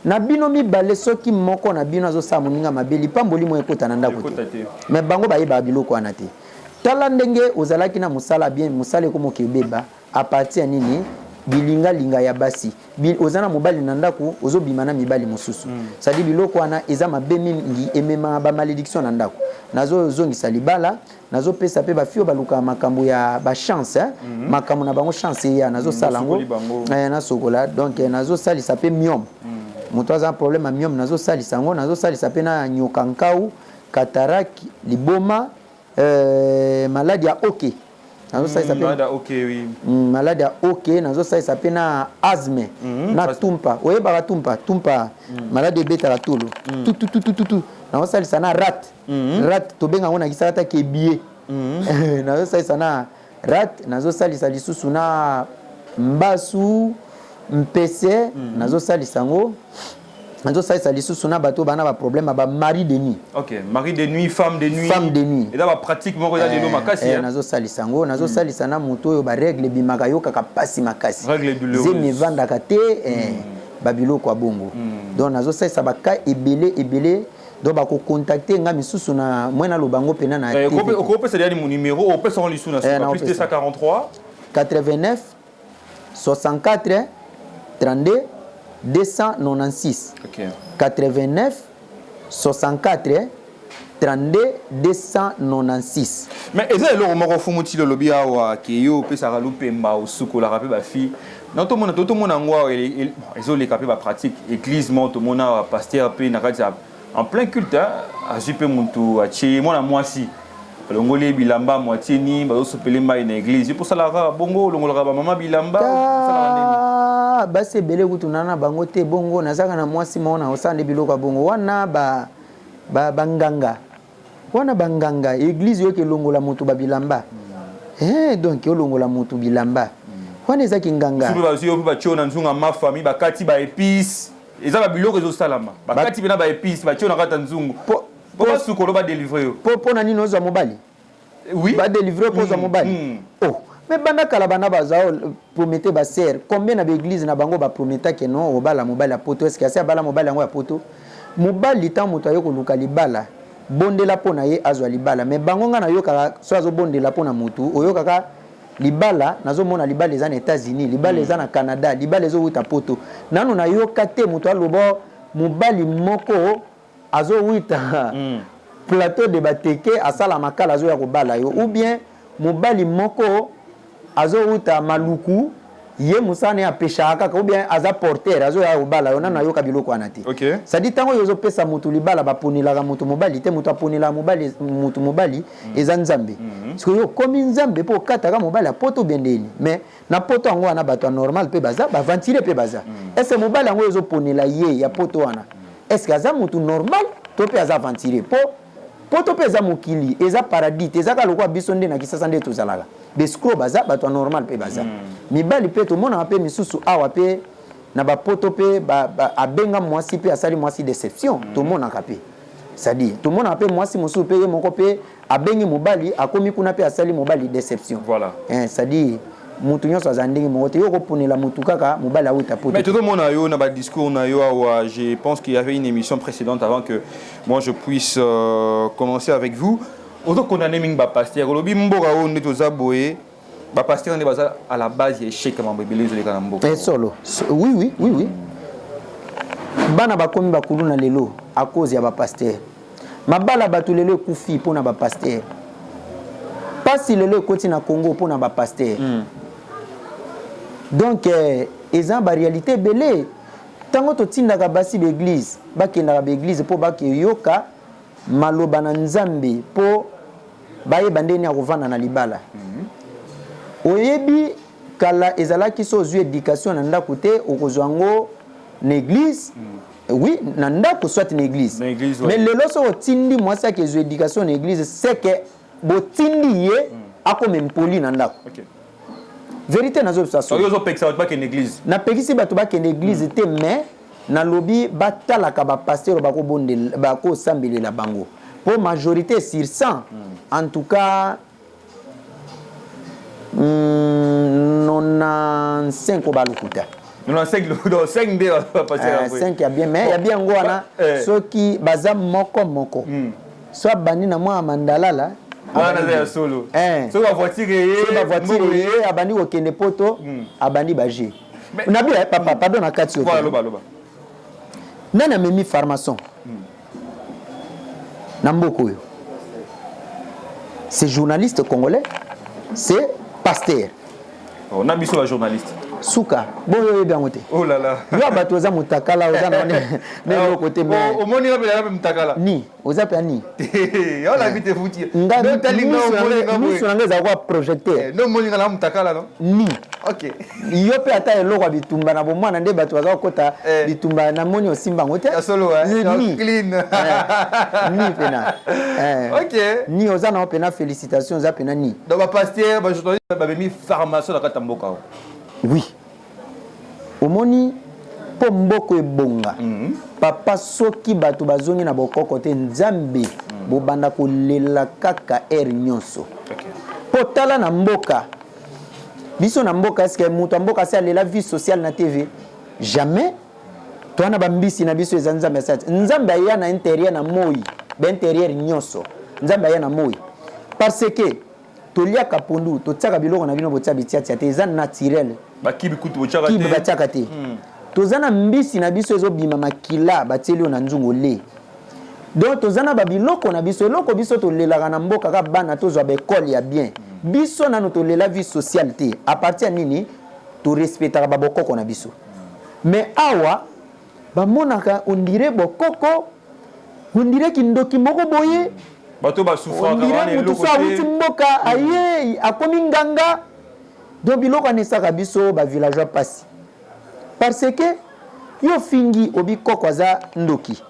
na bino mibale, soki moko na bino azosala moninga mabe, lipamboli mo ekota na ndako Ekota te. Te. Mais bango bayebaka biloko wana te. Tala ndenge ozalaki na mosala bien, mosala ekomoki ebeba à partir ya nini? Bilingalinga ya basi. Oza na mobali na ndako, ozobima na mibali mosusu. C'est-à-dire biloko wana eza mabe mingi, ememaka bamalédiction na ndako. Nazozongisa libala, nazopesa mpe bafio balukaka makambo ya bachance, eh? Makambo na bango, chance eya, nazosala yango. Osokoli bango. Nasokola. Donc nazosalisa mpe myome, moto aza na problème ya myome, nazosalisa yango. Nazosalisa mpe na nyoka nkau, cataracte, liboma, maladi ya oke. Nazosalisa mpe Malade ya ok, oui. Malade ya ok, nazosalisa mpe na asthme, na tumpa. Oyebaka tumpa? Tumpa, malade ebetaka tolo tututututu. Nazosalisa na rate. Rate tobenga yango na kisaka ta kebie. Nazosalisa na rate, nazosalisa lisusu na mbasu, mpese, nazosalisa yango. Nazosalisa lisusu na bato bana ba problème ya ba mari de nuit. Ok, mari de nuit, femme de nuit. Femme de nuit. Eza ba pratique moko eza lelo makasi. Nazosalisa yango, nazosalisa na moto oyo ba règle ebimaka, yokaka pasi makasi. Règle douloureuse. Zemi evandaka te, babiloko ya bongo. Donc nazosalisa ba cas ebele ebele. Donc bakocontacte nga misusu na mwe naloba yango mpena na TV. Okopesa deja numéro, opesa yango lisusu na suka. Plus 243 89 64 32 296. 89 64 32 296. Mais eza eloko moko fumu ti lolobi awa ke yo opesaka lupemba, osukolaka mpe bafille na tomona, totomona yango awa, ezoleka mpe bapratique église moko. Tomona awa pasteur mpe na kati ya en plein culte azwi mpe motu, atie mwana mwasi, alongoli ye bilamba moitié ni, bazosopele mai na église. Yo mposalaka kaka bongo, olongolaka bamama bilamba, osalaka ndeni? Basi ebele kutu na bango te bongo. Nazalaka na mwasi moko na kosala nde biloko ya bongo wana, banganga wana, banganga église. Yoki elongola motu babilamba, donc olongola motu bilamba wana ezaki nganga. Soki bazwi yo mpe batie yo na nzunga ma famille, bakati baépice, eza babiloko ezosalama, bakati mpe na baépice, batie yo na kati ya nzungu po basukolo, badélivre yo. Mpo na nini ozwa mobali? Oui. Badélivre mpo ozwa mobali. Oh, mais banda kala banda baza promettre basere combien na baeglise na bango, baprometake non, obala mobali ya poto. Eske asi abala mobali yango ya poto? Mobali, ntango moto aye koluka libala, bondela mpo na ye azwa libala. Mais bango, ngai nayokaka so azobondela mpo na motu, oyokaka libala, nazomona libala eza na États-Unis, libala eza na Canada, libala ezowuta poto. Nanu nayoka te moto aloba mobali moko azowuta plateau de Bateke, asala makala, azoya kobala yo, ou bien mobali moko azowuta Maluku, ye mosala na ye apeshaka kaka, ou bien aza porteur, azoya kobala yo. Nanu nayoka biloko wana te. C'est-à-dire ntango oyo ozopesa motu libala, baponelaka motu mobali te. Moto aponelaka mobali, motu mobali eza Nzambe. Sikoyo okomi Nzambe mpo okataka mobali ya poto bien ndeni? Mais na poto yango wana, bato ya normal mpe baza, baaventurier mpe baza. Est-ce mobali yango oyo ozoponela ye ya poto wana, est-ce aza motu normal to mpe aza aventurier? Mpo poto mpe eza mokili, eza paradis te. Eza kaka lokola biso nde na Kisasa nde tozalaka, baescroc baza, bato ya normal mpe baza. Mibali mpe tomonaka mpe misusu awa mpe na bapoto mpe abenga mwasi mpe asali mwasi déception. Tomonaka mpe, c'est-à-dire tomonaka mpe mwasi mosusu mpe ye moko mpe abengi mobali, akomi kuna mpe asali mobali déception. C'est-à-dire mutu nyonso aza ndenge moko te. Yo okoponela mutu kaka mobali awuta poto. Mais tozomona yo na badiscours na yo awa. Je pense qu'il y avait une émission précédente avant que moi je puisse commencer avec vous. Ozokondane mingi bapasteur. Olobi mboka oyo nde toza boye, bapasteur nde baza à la base ya échec ya mambo ebele ezoleka na mboka. Eh, solo. Oui, bana bakomi bakulu na lelo à cause ya bapasteur. Mabala bato lelo ekufi mpona bapasteur. Pasi lelo ekoti na Congo mpona bapasteur. Donc eza baréalité ebele. Ntango totindaka basi baeglise, bakendaka baeglise mpo bakeyoka maloba na Nzambe, mpo bayeba ndenge ya kovanda na libala. Oyebi, kala ezalaki so ozwi éducation na ndako te, okozwa yango na église. Oui, na ndako soit na église. Na église, mais lelo so otindi mwasi ake ezwa éducation na église, c'est que botindi ye akoma impoli na ndako. Vérité nazobisa so. Soki ozopekisa bato bakende église? Napekisi bato bakende église te, mais nalobi batalaka bapasteur bakobondela, bakosambelela bango, mpo majorité sur 100, en tout cas 95 oyo balukuta. 95, donc 5 nde bapasteur. 5 ya bien, mais ya bien yango wana, soki baza moko moko, so abandi na mwa mandalala. Wana eza ya solo. Soki bavoiture ye. Soki bavoiture ye, abandi kokende poto, abandi baje nabi. Papa, pardon, na kati yo. Voilà, loba, loba. Nani amemi franc-maçon na mboka oyo? C'est journaliste congolais, c'est pasteur. Oh, na biso bajournaliste. Suka boyo oyebi yango te. Oh là là. Yo bato oza mutakala oza na na eloko te mais omoni nga mpe mutakala. Ni oza pe ni. Yo la vie te futi. Nga miso na nga ezala kwa projecteur. Eh, no moni nga na mutakala no. Ni. OK. Yo pe ata eloko ya bitumba na bomwana nde bato baza kokota eh. bitumba na moni osimba yango te. Ya solo eh. Ni. Clean. Eh. Ni pena. Eh. OK. Ni oza na pena félicitations oza pena ni. Donc ba pasteur ba journaliste ba bemi formation na kati ya mboka. Oui. Omoni mpo mboko ebonga mm -hmm. Papa soki bato bazongi na bokoko te Nzambe mm -hmm. Bobanda kolela kaka heure nyonso okay. Mpo tala na mboka biso na mboka eske moto ya mboka asi alela vie sociale na TV? Jamais. Toa na bambisi na biso eza Nzambe asali. Nzambe aya na intérieur na moi, ba intérieur nyonso Nzambe aya na moi parce que toliaka pondu, totiaka biloko na bino botia bitiatia te, eza naturel. Bakibi kutu botiaka te. Kibi batiaka te. Toza na mbisi na biso ezobima makila batieli yo na nzungu le. Donc toza na babiloko na biso, eloko biso tolelaka na mboka kaka bana tozwa ba école ya bien. Biso nanu tolela vie sociale te. À partir ya nini torespectaka ba bokoko na biso. Mais awa bamonaka on dirait bokoko, on dirait kindoki moko boye. Bato basouffraka wana eloko te. Awuti mboka aye akomi nganga. Donc biloko wana esaka biso ba villageois pasi. Parce que yo fingi obi koko aza ndoki.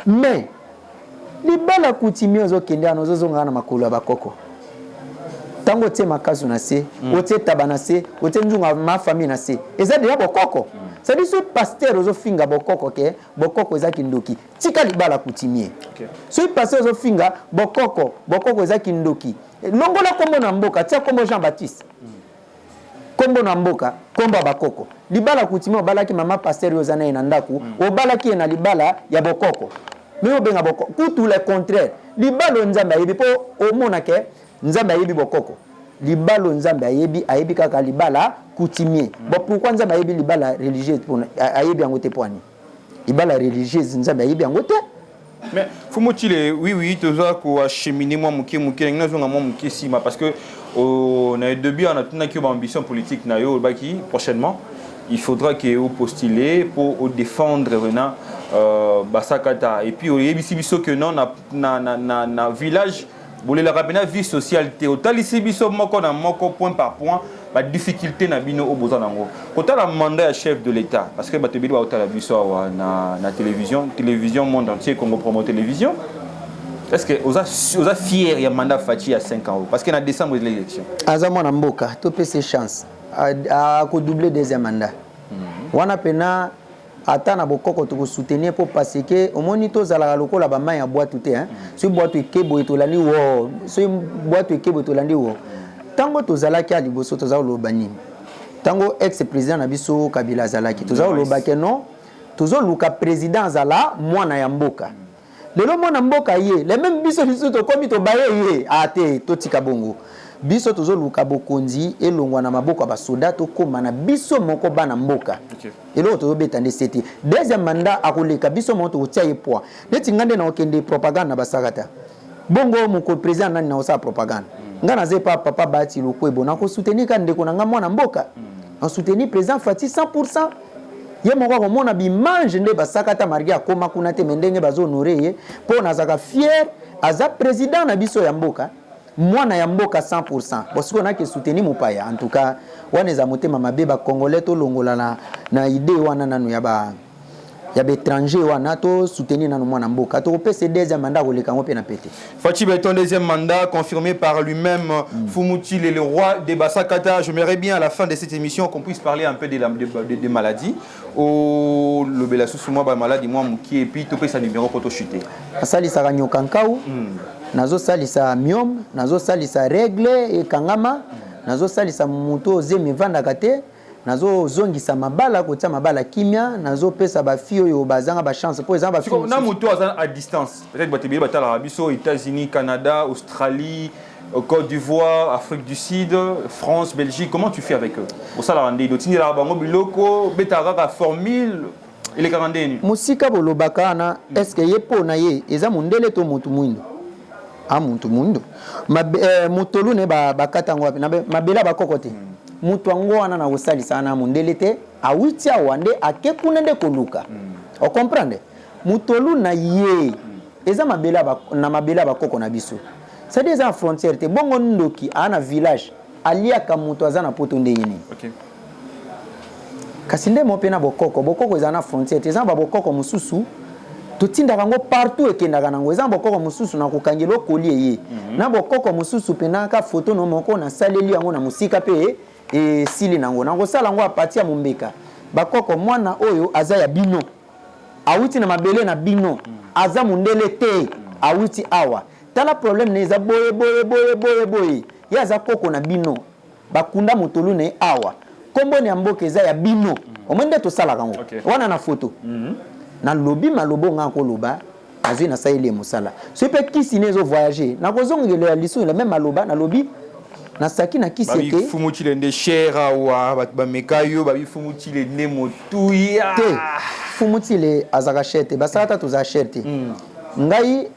Mais libala coutumier ozokende wana ozozonga na makolo ya bakoko. Tango otie makasu na se, otie taba na se, otie nzunga ma famille na se, eza deja bokoko. C'est-à-dire soki pasteur ozofinga bokoko ke bokoko eza kindoki, tika libala coutumier. Soki pasteur ozofinga bokoko, bokoko eza kindoki, longola kombo na mboka, tia kombo Jean Baptiste. Kombo na mboka, kombo ya bakoko. Libala coutumier obalaki mama pasteur yo oza na ye na ndaku, obalaki ye na libala ya bokoko. Mais obenga bokoko, kutu le contraire. Libala oyo Nzambe ayebi po omona ke Nzambe ayebi bokoko. Libala oyo Nzambe ayebi, ayebi kaka libala coutumier. Bon pourquoi Nzambe ayebi libala religieuse pona ayebi yango te po nini? Libala religieuse Nzambe ayebi yango te. Mais Fumu Tshile, oui oui, toza ko acheminer moi muke muke, nga zonga moi muke sima parce que au na début on a tuna ki ba ambition politique na yo baki prochainement il faudra que vous postuler pour défendre vraiment Basakata et puis oyebisi biso que non na na na na, na village bolelaka pena vie sociale te otalisi biso moko na moko point par point ba difficulté na bino oyo boza nango kotala mandat ya chef de l'État parce que bato ebele baotala biso awa na, na télévision télévision monde entier Congo Promo Télévision. Est-ce que oza, oza fier ya mandat Fatshi ya 5 ans parce que na décembre l'élection? Aza mwana mboka, topesa chance akodoubler deuxième mandat. Wana pena ata na bokoko tokosoutenir mpo parce que omoni tozalaka lokola bamai ya bwatu te, hein? Soki bwatu eke boye tolandi wo, soki bwatu eke boye tolandi wo. Ntango tozalaki ya liboso toza koloba nini? Ntango ex président na biso Kabila azalaki, toza koloba ke non, tozoluka président azala mwana ya mboka. Lelo mwana mboka ye, le même biso lisusu tokomi tobaye ye, ah te, totika bongo. Biso tozoluka bokonzi elongwa na maboko ya basoda, tokóma na biso moko bana mboka. Eloko tozobeta nde sete deuxième mandat akoleka biso moko tokotia ye poids. Neti nga nde nakokende propagande na Basakata. Bongo moko président nani nakosala propagande? Nga naza epa papa Bahati Lukwebo, nakosoutenir ka ndeko na nga mwana mboka. Nasoutenir président Fatshi 100%. Ye moko akomona bimange nde Basakata marge akoma kuna te, me ndenge bazohonore ye mpo nazalaka fier, aza président na biso ya mboka, mwana ya mboka 100%. Bon sikoyo nake soutenir mopaya, en tout cas wana eza motema mabe. Ba congolais tolongola na idée wana nanu ya ba ya baétranger wana, to soutenir nanu mwana mboka, tokopesa deuxième mandat koleka yango mpe na pete. Fatshi Béton, deuxième mandat confirmé par lui-même. Fumu Tshile, le roi des Basakata. J'aimerais bien à la fin de cette émission qu'on puisse parler un peu de la, de, de, des maladies. Au le bela sous moi ba maladie moi mukie et puis topesa numéro pour chuter. Nasalisaka nyoka nkau, nazosalisa myome, nazosalisa règle ekangama, nazosalisa moto ozemi evandaka te, nazozongisa mabala, kotia mabala kimia, nazopesa bafille oyo bazanga bachance mpo eza bafille na moto aza à distance, peut-être bato ebele batalaka biso États-Unis, Canada, Australie, Côte d'Ivoire, Afrique du Sud, France, Belgique, comment tu fais avec eux? Osalaka ndeni otindelaka bango biloko, betaka kaka formule, elekaka ndeni? Mosika bolobaka wana, est ce que ye mpo na ye eza mondele to motu mwindo? A motu mwindo motolu ne bakata yango wapi? Mabele ya bakoko te. Moto yango wana na kosalisa wana mondele te, awuti awa nde ake kuna nde koluka. Ocomprendre? Motolu na ye eza mabele na mabele ya bakoko na biso, c'est-à-dire eza na frontière te. Bongo ndoki aa na village aliaka moto aza na poto ndenge nini? Kasi nde mo mpe na bokoko, bokoko eza na frontière te. Eza na babokoko mosusu totindaka yango partout, ekendaka nango. Eza na bokoko mosusu na kokangela okoli eye na bokoko mosusu mpena ka foto no moko nasaleli yango na mosika mpe esili nango. Nakosala yango apati ya mombeka bakoko. Mwana oyo aza ya bino, awuti na mabele na bino, aza mondele te, awuti awa. Tala, problème na eza boye boye boye boye boye. Ye aza koko na bino, bakunda motolu na ye awa, nkomboni ya mboka eza ya bino. Omoi nde tosalaka yango wana na foto. Nalobi maloba nga koloba, nazwi, nasaleli ye mosala. Soki mpe kisi ne ezovoyage, nakozongela lisusu même maloba nalobi, nasaki na kisi eke. Fumu Tile nde cher awa, bato bameka yo, babi Fumu Tile nde motuya. Te, Fumu Tile azalaka cher te, basala ta tozala cher te. Ngai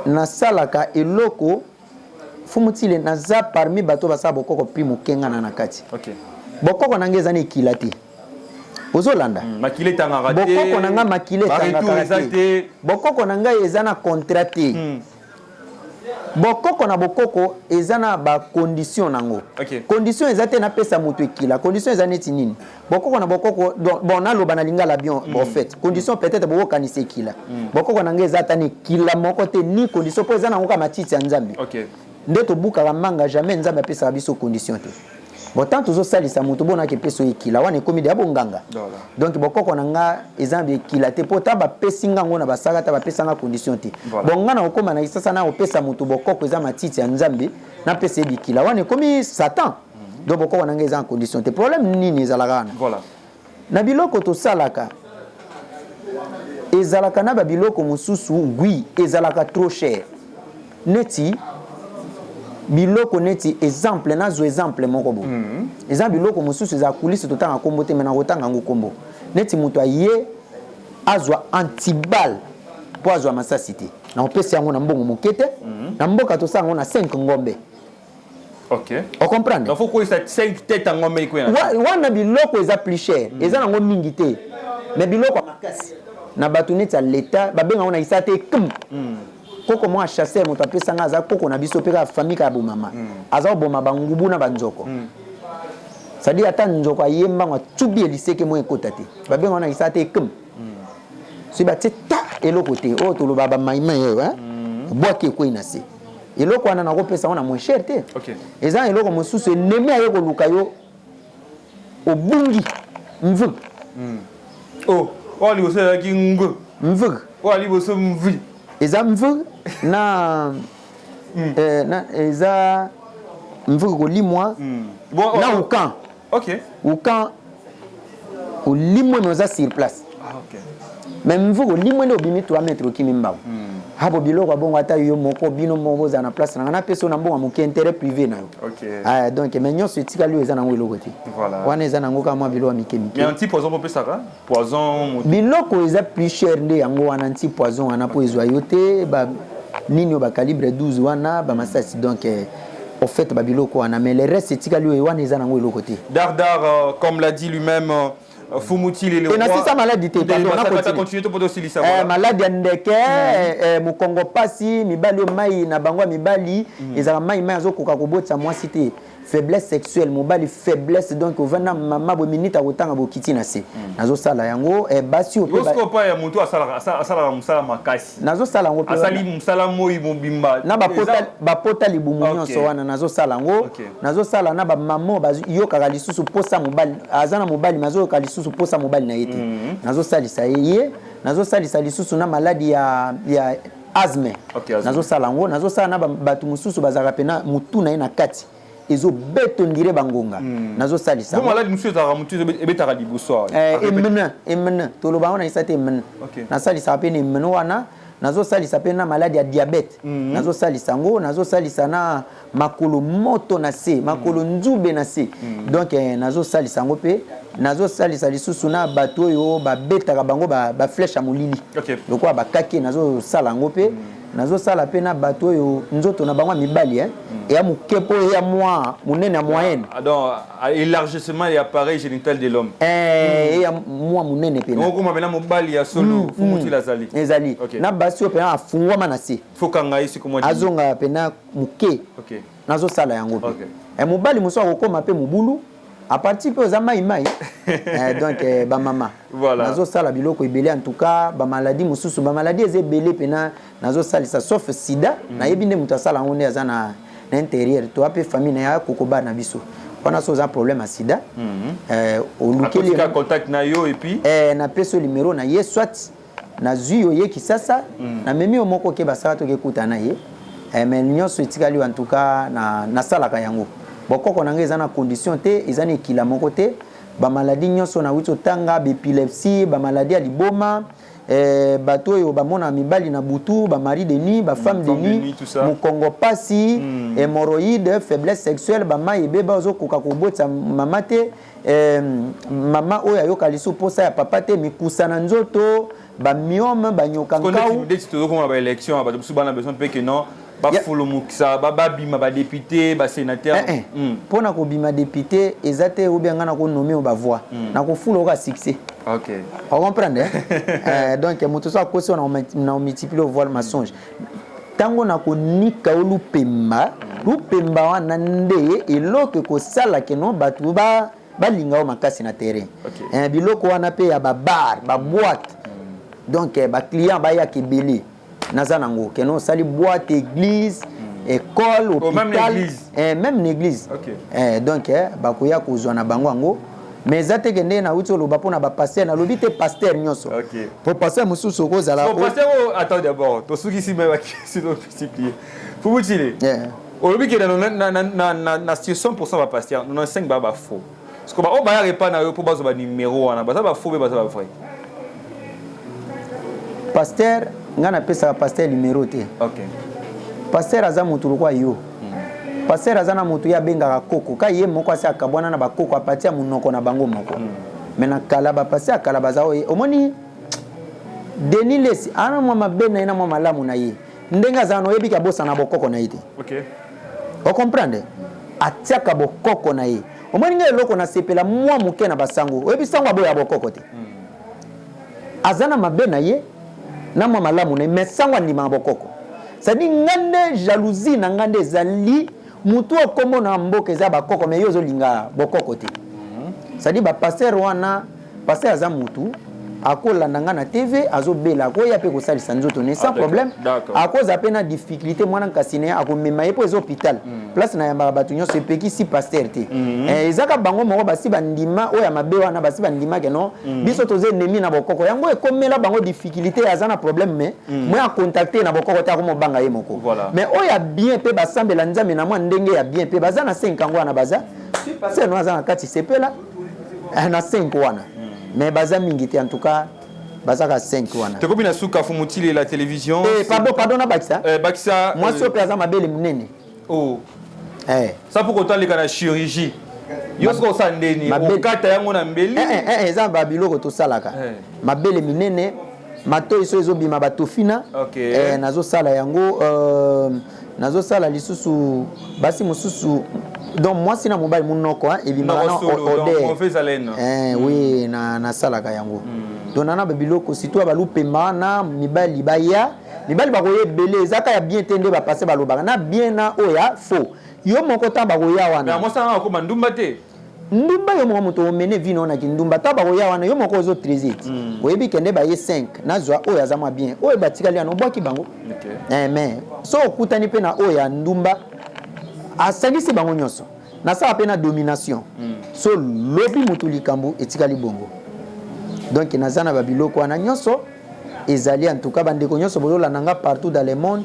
nasalaka eloko. Fumu Tile naza parmi bato basala bokoko prix mokenga na kati. Bokoko na ngai eza na ekila te, ozolanda? Makila etangaka te. Bokoko na ngai makila etangaka te. Bokoko na ngai eza na contrat te. Bokoko na bokoko eza na bacondition nango. Condition eza te napesa moto ekila. Condition eza neti nini? Bokoko na bokoko, bon, naloba na lingala bien. Bon, fait, condition peut-être bokokanisa ekila. Bokoko na ngai eza ata na ekila moko te ni condition, mpo eza nango kaka matiti ya Nzambe. Nde tobukaka manga, jamais Nzambe apesaka biso condition te. Bon, tant tozosalisa moto, bonaka epesa oyo ekila wana ekomi deya bonganga. Donc bokoko na nga eza na ekila te, mpo ta bapesi nga yango na basaka ta bapesa nga condition te. Bon, nga na kokóma na kisasa na kopesa moto bokoko, eza matiti ya Nzambe, napesa ye bikila wana ekomi Satan. Donc bokoko na nga eza na condition te. Problème nini ezalaka wana? Na biloko tosalaka, ezalaka na babiloko mosusu, oui, ezalaka trop cher, neti biloko neti exemple, nazwa exemple moko boye. Eza biloko mosusu ezala kulisi, totanga nkombo te, me nakotanga yango nkombo, neti moto aye azwa antiballe mpo azwa masasi te, nakopesa yango na mbongo moke te. Na mboka tosala yango na 5 ngombe. Ocomprendre? Faut koyisa 5 tête ya ngombe ekwena. Wana biloko eza plus cher, eza nango mingi te, mais biloko ya makasi na bato neti ya leta babenga yango na isa te km. Koko mwa chasseur, moto apesanga, aza koko na biso mpe kaka famille kaka bomama, aza koboma bangubu na banzoko, c'est-à-dire ata nzoko aye mbango, atubi eliseke mo ekota te. Babenga yango na isa te km. Soki batie ta eloko te oyo toloba bamaimai oyo bwaki ekwei na se, eloko wana nakopesa yango na moins cher te. Eza na eloko mosusu, ennemi aye koluka yo, obungi mvug. Oh, oyo liboso ezalaki ng. Mvug. Oyo liboso mvi. Eza mvug na, na eza mvug kolimwa. Bon, na ukan. Ukan olimwe, me oza sur place. Mais mvug olimwe nde obimi 3 mètre, okimi mbango. Abo biloko ya bongo, ata yo moko, bino moko bozala na place na nga, napesa yo na mbongo ya moke, intérêt privé na yo. Ah, donc mais nyonso etikali oyo eza nango eloko te. Wana eza nango kaka mwa biloko ya mike mike. Mais anti poison bopesaka poison? Biloko eza plus cher nde yango wana, anti poison wana mpo ezwa yo te, ba nini oyo bacalibre 12 wana, bamasasi. Donc au fait babiloko wana, mais le reste etikali oyo wana eza nango eloko te. Dardar, comme l'a dit lui-même Fumu Tile, le roi. Nasisa maladi te, pardon. Maladi ya ndeke, mokongo pasi, mibali oyo mai na bango ya mibali ezalaka mai mai, azokoka kobotisa mwasi te, faiblesse sexuelle, mobali faiblesse, donc ovanda mama boye, minute akotanga bokiti na se. Nazosala yango. Basi oyo mpe ya motu asalaka mosala makasi. Nazosala yango. Asali mosala moi mobimba. Na bapota libumu nyonso wana nazosala yango. Nazosala na bamama bayokaka lisusu posa mobali, aza na mobali me azoyoka lisusu posa mobali na ye te, nazosalisa ye. Nazosalisa lisusu na maladi ya asthme. Nazosala yango. Nazosala na bato mosusu bazalaka mpena motu na ye na kati ezobeto ndire bangonga, nazosalisa. Maladi mosusu ezalaka motu ebetaka liboso. Emene, emene toloba yango na isa te, emene. Nasalisaka mpe na emene wana. Nazosalisa mpe na maladi ya diabète, nazosalisa yango. Nazosalisa na makolo moto na se, makolo nzube na se. Donc nazosalisa yango mpe. Nazosalisa lisusu na bato oyo babetaka bango baflèche ya molili lokola bakake, nazosala yango mpe. Nazosala mpe na bato oyo nzoto na bango ya mibali eya moke mpo eya mwa monene ya moyenne. Ah, donc élargissement ya appareil génital de l'homme. Eya mwa monene mpena. Okoma mpenza mobali ya solo, Fumu Tile azali. Ezali na basi oyo mpena afungwama na se. Fokanga ye siko mwa. Azonga mpena moke. Nazosala yango mpe. Mobali mosusu akokóma mpe mobulu à partir mpe oza mai mai. Donc bamama, nazosala biloko ebele. En tout cas, bamaladi mosusu, bamaladi eza ebele mpena nazosalisa, sauf sida. Nayebi nde moto asala yango nde aza na intérieur. Toa mpe famille na ye akokoba na biso wana. So oza problème ya sida, olukeli contact na yo et puis napesi yo numéro na ye, soit nazwi yo ye Kisasa, namemi yo moko ke basala, tokekuta na ye. Mais nyonso etikali, en tout cas nasalaka yango. Bokoko na ngai eza na condition te, eza na ekila moko te. Bamaladi nyonso nawuti otanga, baépilepsie, bamaladi ya liboma, bato oyo bamona mibali na butu, bamari de nuit, bafemme de nuit, mokongo pasi, hémorroïde, faiblesse sexuelle, bamai ebeba, ozokoka kobotisa mama te, mama oyo ayoka lisusu posa ya papa te, mikusa na nzoto, bamyome, banyoka nkau. Tozokomona baélection, bato mosusu bana besoin mpe ke non, bafulumukisa, babima badéputé, basénateur. Mpona kobima député eza te obi nga nakonommer oyo bavoix, nakofula oka succès. Ocomprendre? Donc moto so akosi na omultiplie voix, mensonge. Ntango nakonika o lupemba, lupemba wana nde eloko ekosala keno bato balinga o makasi na terrain. Biloko wana mpe ya babar, baboîte, donc baclient bayaka ebele, naza nango. Keno osali boîte, église, école, hôpital, même l'église. Donc bakoya kozwa na bango yango. Mais eza te ke ndenge nauti oloba mpona bapasteur, nalobi te pasteur nyonso, po pasteur mosusu okozala. Attends, d'abord tosukisi me bakisi topie. Fumu Tile, olobi ke na sur 100 bapasteur, 95 baa bafaux. Parce que baoyo bayaka epai na yo mpo bazwa banimero wana, baza bafaux mpe baza bavrai? Pasteur, ngai napesaka pasteur numero te. Pasteur aza motu lokwa yo. Pasteur aza na motu ye abengaka koko ka ye moko, asi akabwana na bakoko apati ya monoko na bango moko. Mais na kala, bapasteur ya kala baza oyo omoni Denis Lesi ana mwa mabe na ye na mwa malamu na ye, ndenge azala na oyebiki abosana bokoko na ye te. Ocomprendre? Atiaka bokoko na ye. Omoni ngai eloko nasepela mwa moke na basango, oyebi sango aboya bokoko te. Aza na mabe na ye na mwa malamu na ye, mais sango andimaka bokoko. C'est-à-dire nga nde jalousie na nga nde ezali motu okombo na mboka eza bakoko, mais yo ozolinga bokoko te. C'est-à-dire bapasteur wana, pasteur aza motu akolanda nga na TV, azobela, akoya mpe kosalisa nzoto ne sans problème. Akoza mpe na difficulté, mwana nkasi na ye akomema ye mpo eza hôpital. Place nayambaka bato nyonso, epekisi pasteur te. Ezaka bango moko basi bandima oyo ya mabe wana, basi bandima ke non, biso toza ennemi na bokoko. Yango ekomela bango difficulté. Aza na problème, mais moyen acontacte na bokoko te, akomobanga ye moko. Mais oyo ya bien mpe basambela Nzambe na mwa ndenge ya bien mpe baza na 5 yango wana, baza pasteur no aza na kati sepela na 5 wana, mais baza mingi te. En tout cas bazaka 5 wana. Tokomi na suka, Fumu Tile, la télévision. Pardon, pardon, nabakisa. Bakisa. Mwasi oyo mpe aza mabele monene. Oh. Ça pour kotaleka na chirurgie, yo soki osala ndeni, okata yango na mbeli? Eza babiloko tosalaka. Mabele minene, matoi so ezobima, batofina. Nazosala yango. Nazosala lisusu basi mosusu, donc mwasi na mobali, monoko ebimaka na odeur. Oui, nasalaka yango. Donc nana babiloko surtout ya balupemba wana, mibali baya, mibali bakoya ebele. Ezaka ya bien te nde bapase balobaka na bien na oyo ya faux. Yo moko ntango bakoya wana. Mwasi wana akoma ndumba te? Ndumba, yo moko moto omene vino wana kindumba. Ntango bakoya wana, yo moko ozotriser ti oyebi kende baye 5, nazwa oyo aza mwa bien, oyo batikali wana obwaki bango. Mais so okutani mpe na oyo ya ndumba, asangisi bango nyonso. Nasala mpe na domination. So lobi motu likambo etikali bongo. Donc naza na babiloko wana nyonso ezali. En tout cas, bandeko nyonso bozolanda nga partout dans le monde,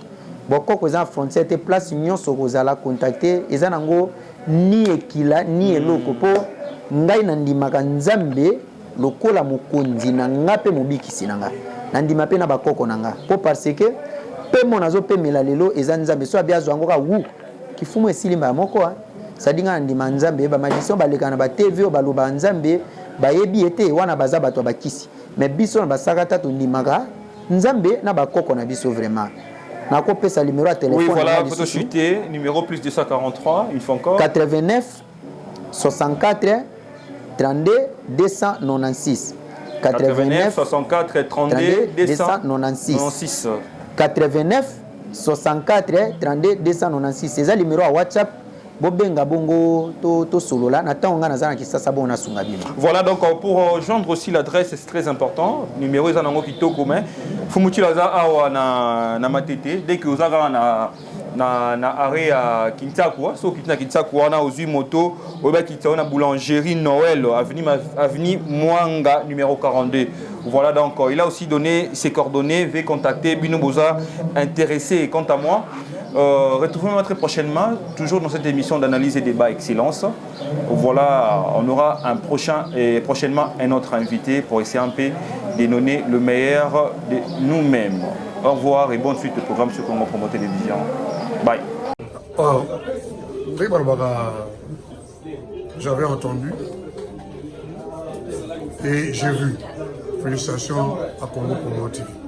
bokoko eza na frontière te. Place nyonso kozala contacte, eza nango ni ekila ni eloko, mpo ngai nandimaka Nzambe lokola mokonzi na nga mpe mobikisi na nga. Nandima mpe na bakoko na nga, mpo parce que pemo nazopemela lelo eza Nzambe. So abi azwa yango ka wu kifumu esili mbala moko. Sadi ngai nandima Nzambe. Bamagicien baleka na batv oyo balobaka Nzambe bayebi ye te, wana baza bato ya bakisi. Mais biso na basaka ta tondimaka Nzambe na bakoko na biso vraiment. Nakopesa numéro ya téléphone. Oui, voilà, photo chuté, numéro plus 243, une fois encore. 89 64 32 296. 89 64 32 296. 89 64 32 296 eza numéro ya WhatsApp. Bobenga bongo tosolola na ntango ngai naza na Kisasa, bongo nasunga bino. Voilà, donc pour joindre aussi l'adresse, c'est très important. Numéro eza nango kitoko, mais Fumu Tshila aza awa na Matete. Dès que oza kaka na arrêt ya Kinsaku, soki okiti na Kinsaku wana, ozwi moto oyebaki wana na boulangerie Noël, avenue Mwanga numéro 42. Voilà, donc il a aussi donné ses coordonnées. Veuillez contacter bino boza intéressé. Quant à moi, retrouvez-moi très prochainement, toujours dans cette émission d'analyse et débat Excellence. Voilà, on aura un prochain et prochainement un autre invité pour essayer un peu de donner le meilleur de nous-mêmes. Au revoir et bonne suite de programme sur Congo Promo Télévision. Bye. Oh, j'avais entendu et j'ai vu. Félicitations à Congo Promo TV.